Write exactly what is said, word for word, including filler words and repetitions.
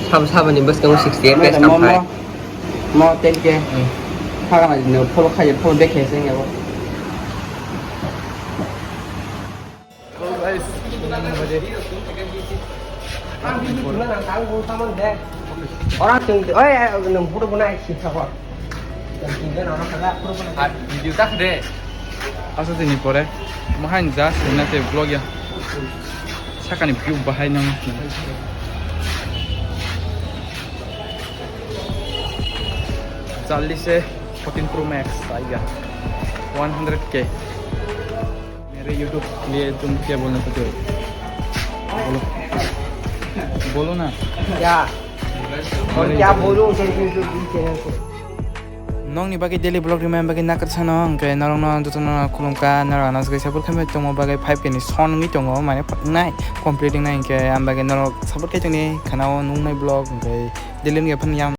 Sabo saboni bwskango sixty eight Mo, mo, mo ten K. Hmm. Phagana dino follow khayo, follow back khayo se yabo. Hello guys. Orang sing, oi, nang pura guna sih. Video tak de. Asa sini pore. Mahan jas na te vlog ya. Sakani view bahai nang. Charlie se fourteen Pro Max aega. One hundred K. मेरे YouTube के लिए तुम क्या बोलना चाहते हो? बोलो। बोलो ना। क्या? और क्या बोलूं तेरे YouTube channel को? Nokni bagwi daily vlog rimani bagwi nakarsa no, hwnkhe norokno jotono khulumkha, norok ano swkang support khaimani tongmo bagwi five K ni son wngwi tongo, mane nai complete wngnai, hwnkhe ang bagwi norok support khai tongni khana o nuknai vlog, hwnkhe daily wngya phano yang.